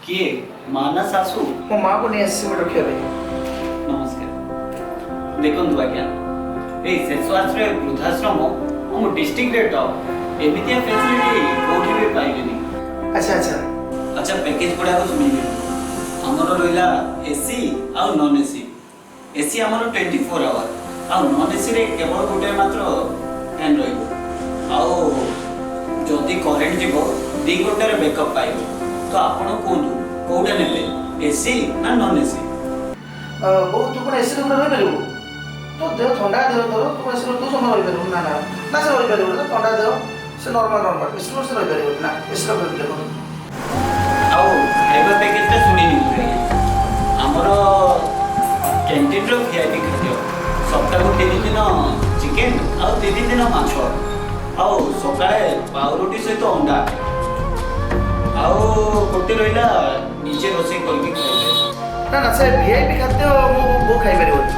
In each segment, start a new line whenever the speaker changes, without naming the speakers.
କିଏ, ମା ନା ଶାଶୁ?
ମୋ ମାଆକୁ ନେଇ ଆସିଛି ଗୋଟେ ରଖିବା ପାଇଁ।
ନମସ୍କାର। ଦେଖନ୍ତୁ ଆଜ୍ଞା, ଏଇ ଶେଷ ଆଶ୍ରୟ ବୃଦ୍ଧାଶ୍ରମ ଆମ ଡିଷ୍ଟ୍ରିକ୍ଟରେ ଟପ୍। ଏମିତିଆ ଫେସିଲିଟି କୋଉଠି ବି ପାଇବେନି।
ଆଚ୍ଛା ଆଚ୍ଛା
ଆଚ୍ଛା, ପ୍ୟାକେଜ ଗୁଡ଼ାକ ଶୁଣି ନିଅନ୍ତୁ। ଆମର ରହିଲା ଏସି ଆଉ ନନ୍ ଏସି। ଏସି ଆମର 24 ଆୱାର ଆଉ ନନ୍ ଏସିରେ କେବଳ ଗୋଟାଏ ମାତ୍ର ଫ୍ୟାନ୍ ରହିବ। ଆଉ ଯଦି କରେଣ୍ଟ ଯିବ, 2 ଘଣ୍ଟାର ବ୍ୟାକଅପ୍ ପାଇବ। ତ ଆପଣ କୁହନ୍ତୁ, କୋଉଟା ନେବେ, ଏସି ନା ନନ୍ ଏସି?
ବୋଉ, ତୁ କ'ଣ ଏସି ରୁମ୍ରେ ରହିପାରିବୁ? ତୋ ଦେହ ଥଣ୍ଡା ଦେହ ତୋର, ତୁ ଏସି ରୁମ୍ ତୁ ଜମା ରହିପାରିବୁ। ନା ନା ନା, ସେ ରହିପାରିବୁନି। ତ ଥଣ୍ଡା ଦେହ ସେ। ନର୍ମାଲ ନର୍ମାଲ ଏସି ରୁମ୍ ସେ ରହିପାରିବନି। ନା, ଏସି ରଖିବାକୁ ଦେଖନ୍ତୁ।
ଆଉ ଖାଇବା ପ୍ୟାକେଜଟା ଶୁଣି ନିଅନ୍ତୁ ଆଜ୍ଞା। ଆମର କ୍ୟାଣ୍ଟିନ୍ର ଭିଆଇପି ଖାଦ୍ୟ। ସପ୍ତାହକୁ 3 ଦିନ ଚିକେନ୍ ଆଉ 3 ଦିନ ମାଛ, ଆଉ ସକାଳେ ପାଉରୁଟି ସହିତ ଅଣ୍ଡା। ଆଉ ଗୋଟେ ରହିଲା, ନିଜେ ରୋଷେଇ କରିକି ଖାଇବେ।
ନା ନା, ସେ ଭିଆଇପି ଖାଦ୍ୟ ମୋ ବୋଉ ଖାଇପାରିବନି,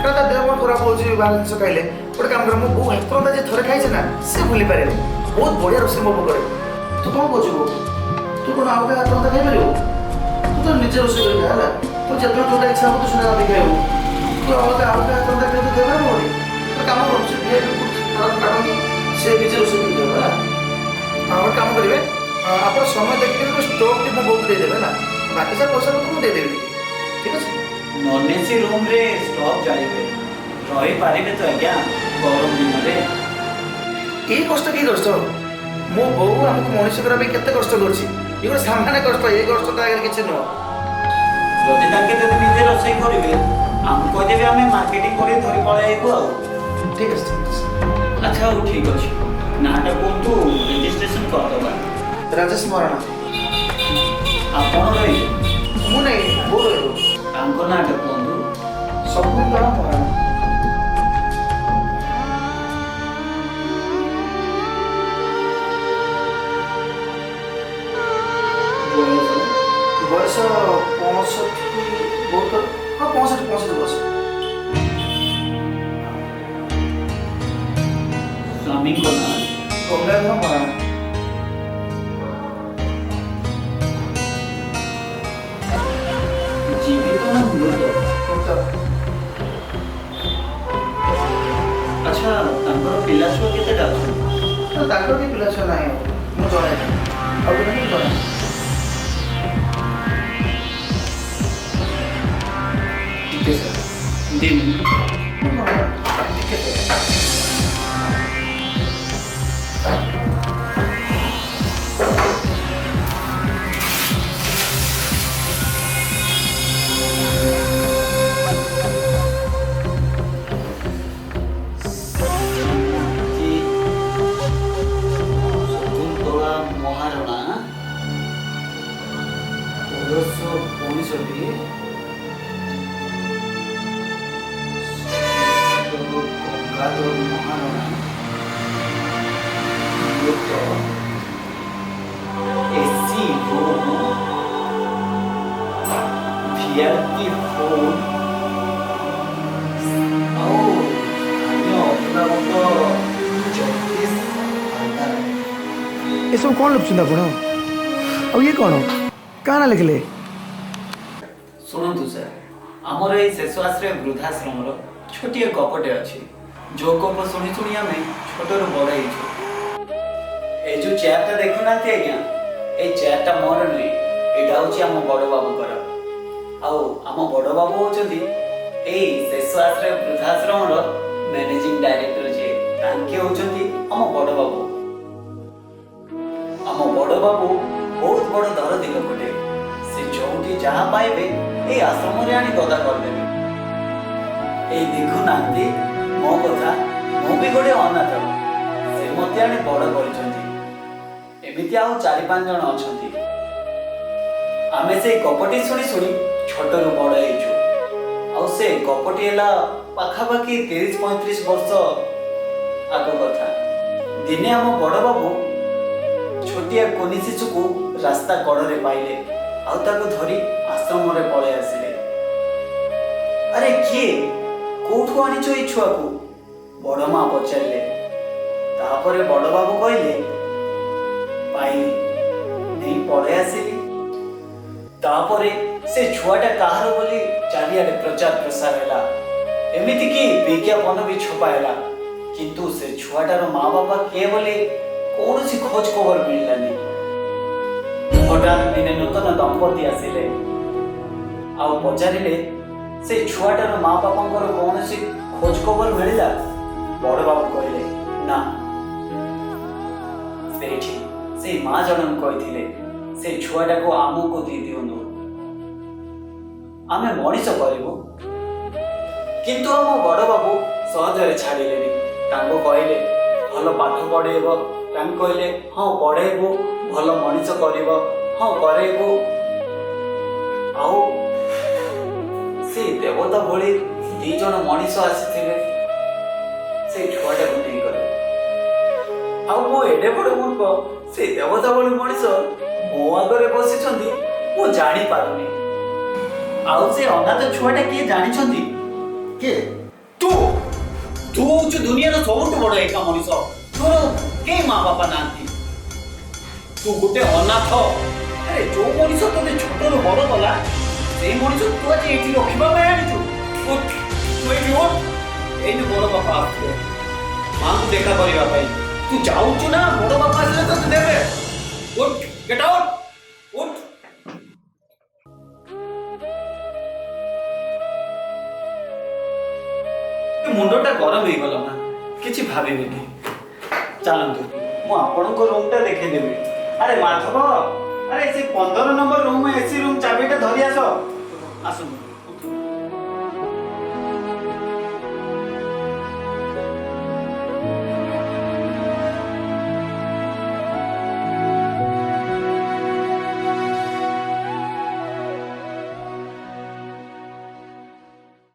କାରଣ ତା ଦେହ ବହୁତ ଖରାପ ହେଉଛି ବାହାର ଜିନିଷ ଖାଇଲେ। ଗୋଟେ କାମ କର, ମୋ ବୋଉ ହାତ ରନ୍ଧା ଯେ ଥରେ ଖାଇছে ନା, ସେ ଭୁଲି ପାରିବନି। ବହୁତ ବଢ଼ିଆ ରୋଷେଇ ମୋ ବୋଉ କରେ। ତୁ କ'ଣ କହୁଛୁ ବୋଉ? ତୁ କ'ଣ ଆଉ କାହା ହାତ ରନ୍ଧା ଖାଇପାରିବୁ? ତୁ ତ ନିଜେ ରୋଷେଇ କରି ଖା, ହେଲା? ତୁ ଯେତେବେଳେ ଯୋଉଟା ଇଚ୍ଛା ହବ, ତୁ ସେଇଟା ରାନ୍ଧି ଖାଇବୁ। ତୁ ଆଉ କାହା ହାତ ରନ୍ଧା ଖାଇ ତୁ ଖାଇପାରିବୁନି। ଗୋଟେ କାମ କର, ସେ ଭିଆଇପି କାଟନ୍ତୁ, ସେ ନିଜେ ରୋଷେଇ କରି ଖାଇବ, ହେଲା? ହଁ, ଗୋଟେ କାମ କରିବେ, ଆପଣ ସମୟ ଦେଖିକି ଗୋଟେ ଷ୍ଟୋଭ୍ଟି ମୋ ବୋଉକୁ ଦେଇଦେବେ, ହେଲା? ବାକି ସାର୍ ପଇସା ପତ୍ର ମୁଁ ଦେଇଦେବି, ଠିକ୍ ଅଛି?
ନନ୍ ଏସି ରୁମ୍ରେ ଷ୍ଟୋଭ୍ ଜାଳିବେ, ରହିପାରିବେ ତ ଆଜ୍ଞା ଗରମ ଦିନରେ?
କି କଷ୍ଟ, କି କଷ୍ଟ! ମୋ ବୋଉ ଆମକୁ ମଣିଷ କରିବା ପାଇଁ କେତେ କଷ୍ଟ କରୁଛି। ଇଏ ଗୋଟେ ସାମାନ୍ୟ କଷ୍ଟ। ଏ କଷ୍ଟ ତା ଆଗରେ କିଛି ନୁହଁ।
ଯଦି ତାଙ୍କେ ଯଦି ନିଜେ ରୋଷେଇ କରିବେ, ଆମକୁ କହିଦେବେ, ଆମେ ମାର୍କେଟିଂ କରି ଧରି ପଳେଇ ଆଇବୁ ଆଉ।
ଠିକ୍ ଅଛି, ଠିକ୍ ଅଛି।
ଆଚ୍ଛା, ହଉ ଠିକ୍ ଅଛି। ନାଁଟା କୁହନ୍ତୁ, ରେଜିଷ୍ଟ୍ରେସନ କରିଦେବା।
ରାଜେଶ ମହାରଣା।
ଆପଣ ରହିବେ?
ମୁଁ ନାଇଁ, ବୋଉ ରହିବ।
ତାଙ୍କ ନାଁଟା କୁହନ୍ତୁ।
ଶକୁନ୍ତଳା ମହାରଣା।
ବୟସ?
ବୟସ 65 ବହୁତ। ହଁ, 65, 65 ବୟସ।
ସ୍ୱାମୀଙ୍କ ନାଁ?
ଗଙ୍ଗାଧର ମହାରଣା।
ଜୀବିତ ନା ମୃତ?
ମୃତ।
ଆଚ୍ଛା, ତାଙ୍କର ପିଲା ଛୁଆ କେତେଟା ଅଛନ୍ତି?
ନା, ତାଙ୍କର ବି ପିଲା ଛୁଆ ନାହିଁ। ଆଉ ମୁଁ ଜଣେ, ଆଉ ଜଣେ ମୁଁ ଜଣେ।
ଟିକେ ସାର୍, 2 ମିନିଟ୍।
ଟିକେ ସାର୍।
ଶ୍ରୀମତୀ ଶକୁନ୍ତଳା ମହାରଣା, ବୟସ 65, ଗଙ୍ଗାଧର ମହାରଣା ମୃତ, ଏସି ରୁମ୍, ଭିଆଇପି ଫୋନ୍ ଆଉ ସ୍ଥାନୀୟ ଅଭିଭାବକ ଜଗଦୀଶ ହାଲଦାର।
ଏସବୁ କ'ଣ ଲେଖୁଛନ୍ତି ଆପଣ? ଆଉ ଇଏ କ'ଣ, କାଣା ଲେଖିଲେ?
ଶୁଣନ୍ତୁ ସାର୍, ଆମର ଏଇ ଶେଷ ଆଶ୍ରୟ ବୃଦ୍ଧାଶ୍ରମର ଛୋଟିଆ ଗପଟେ ଅଛି, ଯୋଉ ଗପ ଶୁଣି ଶୁଣି ଆମେ ଛୋଟରୁ ବଡ଼ ହେଇଛୁ। ଏଇ ଯୋଉ ଚେୟାରଟା ଦେଖୁନାହାନ୍ତି ଆଜ୍ଞା, ଏଇ ଚେୟାରଟା ମୋର ନୁହେଁ, ଏଇଟା ହଉଛି ଆମ ବଡ଼ ବାବୁଙ୍କର। ଆଉ ଆମ ବଡ଼ ବାବୁ ହଉଛନ୍ତି ଏଇ ଶେଷ ଆଶ୍ରୟ ବୃଦ୍ଧାଶ୍ରମର ମ୍ୟାନେଜିଂ ଡାଇରେକ୍ଟର ଯିଏ, ତାଙ୍କେ ହଉଛନ୍ତି ଆମ ବଡ଼ ବାବୁ। ଆମ ବଡ଼ ବାବୁ ବହୁତ ବଡ଼ ଦରଦୀ ଲୋକଟେ। ସେ ଯୋଉଠି ଯାହା ପାଇବେ, ଏଇ ଆଶ୍ରମରେ ଆଣି ଗଦା କରିଦେବେ। ଏଇ ଦେଖୁନାହାନ୍ତି ମୋ କଥା, ମୁଁ ବି ଗୋଟେ ଅନାଥ, ସେ ମତେ ଆଣି ବଡ଼ କରିଛନ୍ତି। ଏମିତି ଆଉ ଚାରି ପାଞ୍ଚ ଜଣ ଅଛନ୍ତି। ଆମେ ସେଇ ଗପଟି ଶୁଣି ଶୁଣି ଛୋଟରୁ ବଡ଼ ହେଇଛୁ। ଆଉ ସେ ଗପଟି ହେଲା ପାଖାପାଖି 30-35 ବର୍ଷ ଆଗ କଥା। ଦିନେ ଆମ ବଡ଼ ବାବୁ ଛୋଟିଆ କୁନି ଶିଶୁକୁ ରାସ୍ତା କଡ଼ରେ ପାଇଲେ ଆଉ ତାକୁ ଧରି ଆଶ୍ରମରେ ପଳେଇ ଆସିଲେ। "ଆରେ କିଏ, କୋଉଠୁ ଆଣିଛ ଏଇ ଛୁଆକୁ?" ବଡ଼ ମା ପଚାରିଲେ। ତାପରେ ବଡ଼ ବାବୁ କହିଲେ, "ପାଇଲି, ନେଇ ପଳେଇ ଆସିଲି।" ତାପରେ ସେ ଛୁଆଟା କାହାର ବୋଲି ଚାରିଆଡ଼େ ପ୍ରଚାର ପ୍ରସାର ହେଲା, ଏମିତିକି ବିଜ୍ଞାପନ ବି ଛପା ହେଲା। କିନ୍ତୁ ସେ ଛୁଆଟାର ମା ବାପା କିଏ ବୋଲି କୌଣସି ଖୋଜ ଖବର ମିଳିଲାନି। ହଠାତ୍ ଦିନେ ନୂତନ ଦମ୍ପତି ଆସିଲେ ଆଉ ପଚାରିଲେ, ସେ ଛୁଆଟାର ମା ବାପାଙ୍କର କୌଣସି ଖୋଜ ଖବର ମିଳିଲା? ବଡ଼ ବାବୁ କହିଲେ, ନା। ସେଇଠି ସେଇ ମା ଜଣଙ୍କୁ କହିଥିଲେ, ସେ ଛୁଆଟାକୁ ଆମକୁ ଦେଇ ଦିଅନ୍ତୁ, ଆମେ ମଣିଷ କରିବୁ। କିନ୍ତୁ ଆମ ବଡ଼ ବାବୁ ସହଜରେ ଛାଡ଼ିଲେନି। ତାଙ୍କୁ କହିଲେ, ଭଲ ପାଠ ପଢ଼େଇବ? ତାଙ୍କୁ କହିଲେ, ହଁ ପଢ଼େଇବୁ। ଭଲ ମଣିଷ କରିବ? ହଁ କରେଇବୁ। ଆଉ ସେ ଦେବତା ଭଳି ଦି ଜଣ ମଣିଷ ଆସିଥିଲେ, ସେଇ ଛୁଆଟାକୁ ନେଇଗଲେ। ଆଉ ମୁଁ ଏଡେ ବଡ଼ ମୂର୍ଖ, ସେଇ ଦେବତା ଭଳି ମଣିଷ ମୋ ଆଗରେ ବସିଛନ୍ତି, ମୁଁ ଜାଣିପାରୁନି। ଆଉ ସେ ଅନାଥ ଛୁଆଟା କିଏ ଜାଣିଛନ୍ତି?
କିଏ?
ତୁ। ତୁ ହଉଛୁ ଦୁନିଆର ସବୁଠୁ ବଡ଼ ଏକା ମଣିଷ। ତୋର କେହି ମା ବାପା ନାହାନ୍ତି, ତୁ ଗୋଟେ ଅନାଥ। ଆରେ, ଯୋଉ ମଣିଷ ତୋତେ ଛୋଟରୁ ବଡ଼ କଲା, ସେଇ ମଣିଷ ତୁ ଆଜି ଏଇଠି ରଖିବା ପାଇଁ ଆଣିଛୁ? ଉଠ, ତୁ ଏଇଠି ଉଠ। ଏଇଠି ବଡ଼ ବାପା ଆସୁଥିବେ ମାଙ୍କୁ ଦେଖା କରିବା ପାଇଁ। ତୁ ଯାଉଛୁ ନା? ବଡ଼ ବାପା ଆସିଲେ ତୋତେ ଦେବେ। ଉଠ, ଗେଟ୍ ଆଉଟ୍, ଉଠ। ମୁଣ୍ଡଟା ଗରମ ହେଇଗଲା ମା, କିଛି ଭାବିବେନି। ଚାଲନ୍ତୁ, ମୁଁ ଆପଣଙ୍କ ରୁମଟା ଦେଖେଇଦେବି। ଆରେ ମାଧବ, ଆରେ ସେ 15 ନମ୍ବର ରୁମ୍, ଏସି ରୁମ୍ ଚାବିଟା ଧରି ଆସ। ଆସନ୍ତୁ।